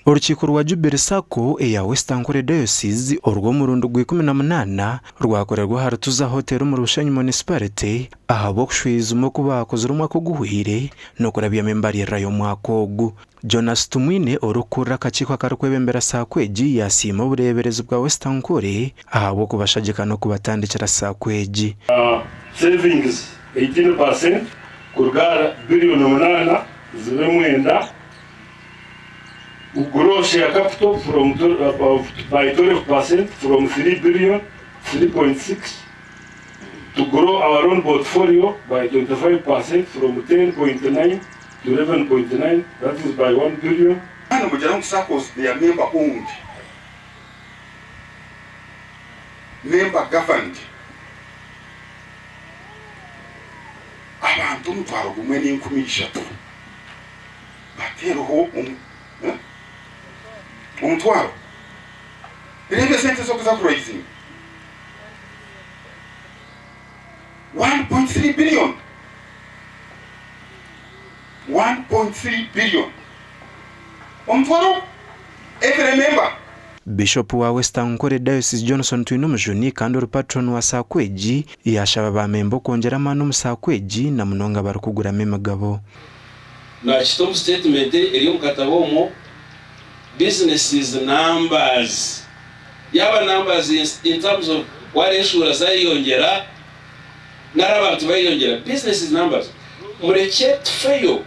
Orukiiko rwa Jubilee Sacco eya West Ankole Diocese orw'omurundi gwa 18 rwakorerwa ahari Tuza Hotel omuri Bushenyi Municipality ahabw'okushwijuma oku baakozire omwaka oguhweire n'okurabyamu embaririra y'omwaka ogu. Jonas Tumwine orikukurira akakiiko akarikwebembera Sacco egi yaasiima obureeberezi bwa West Ankole ahabw'okubashagika n'okubatandikira Sacco egi. Savings 18% kuruga aha biliyoni munaana zibe mwenda. Grow share capital from by 12% from 3 billion 3.6 to grow our loan portfolio by 25% from 10.9 to 11.9 that is by 1 billion. Kandi nimugira ngu SACCOs they are member owned, member governed. Abantu omutwaro gumwe n'enkumi ishatu. Bateereho omutwaro. Reeba esente ez'okuza kuraizinga. 1.3 billion. 1.3 billion. Omutwaro every member. Bishop wa West Ankole Diocese Johnson Twinomujuni kandi ori Patron wa Sacco egi yaashaba ba memba okwongyera amaani omu Sacco egi na munonga abarikuguramu emigabo. Nakita omu statement eri omu katabo omwo businesses numbers yaaba numbers in terms of ware eshuura zayeyongyera nari abantu bayeyongyera businesses numbers murekye tufeyo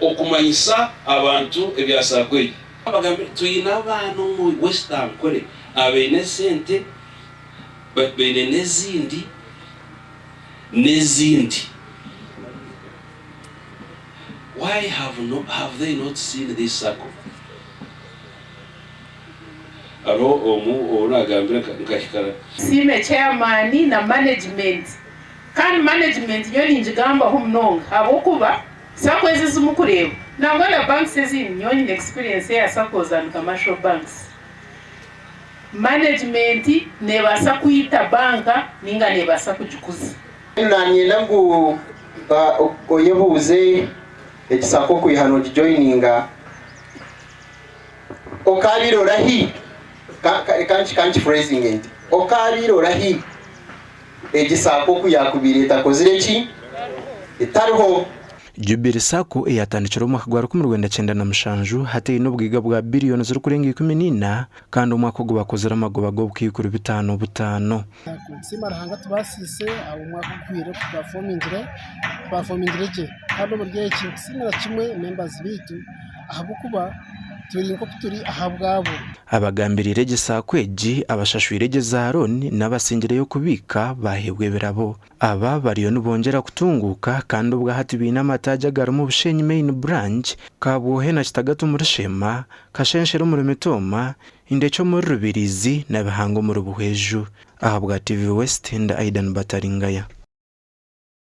okumanyisa abantu ebya sacco egi. Abagambire twine abaana omu West Ankole abaine esente but baine n'ezindi n'ezindi. Why have no have they not seen this circle? Hariho omu ou nagambire nkahika. Nsiime chairman na management kandi management nyowe ningigambaho munonga ahabw'okuba sacco ezi ezimukureeba nangwa na banks ezindi nyowe nyine experience eya saccos and commercial banks management nebaasa kwita banka ninga nebaasa kugikuza. Nanyenda ngu oyebuuze egi sacco okwiha nogijoyininga okabaire orahi kankifurezinge nti okabaire orahi egi sacco kuyakubaire etakozire ki etariho. Jubilee Sacco eyatandikire omu mwaka gwa 1997 hati eine obugaiga bwa biriyoni zirikurenga 14 kandi omwaka ogu bakozire amagoba g'obukaikuru bitaano butaano. Nitusiima Ruhanga atubaasiise omwaka oguhweire oku twafomingire, twafomingire gye kandi omuri eki nitusiimira kimwe members baitu ahabw'okuba turi nk'oku turi ahabwabo. Abagambiriire egi Sacco egi, abashashwire egi za loan n'abasingireyo kubiika baaheebwa ebirabo. Aba bariyo nibongyera kutunguuka kandi obwahati baine amataagi agarimu Bushenyi Main Branch, Kabwohe na Kitagata omuri Sheema, Kashenshera omuri Mitooma, Indekye omuri Rubirizi na Bihanga omuri Buhweju. Ahabwa TV West, ndi Aidan Bataringaya.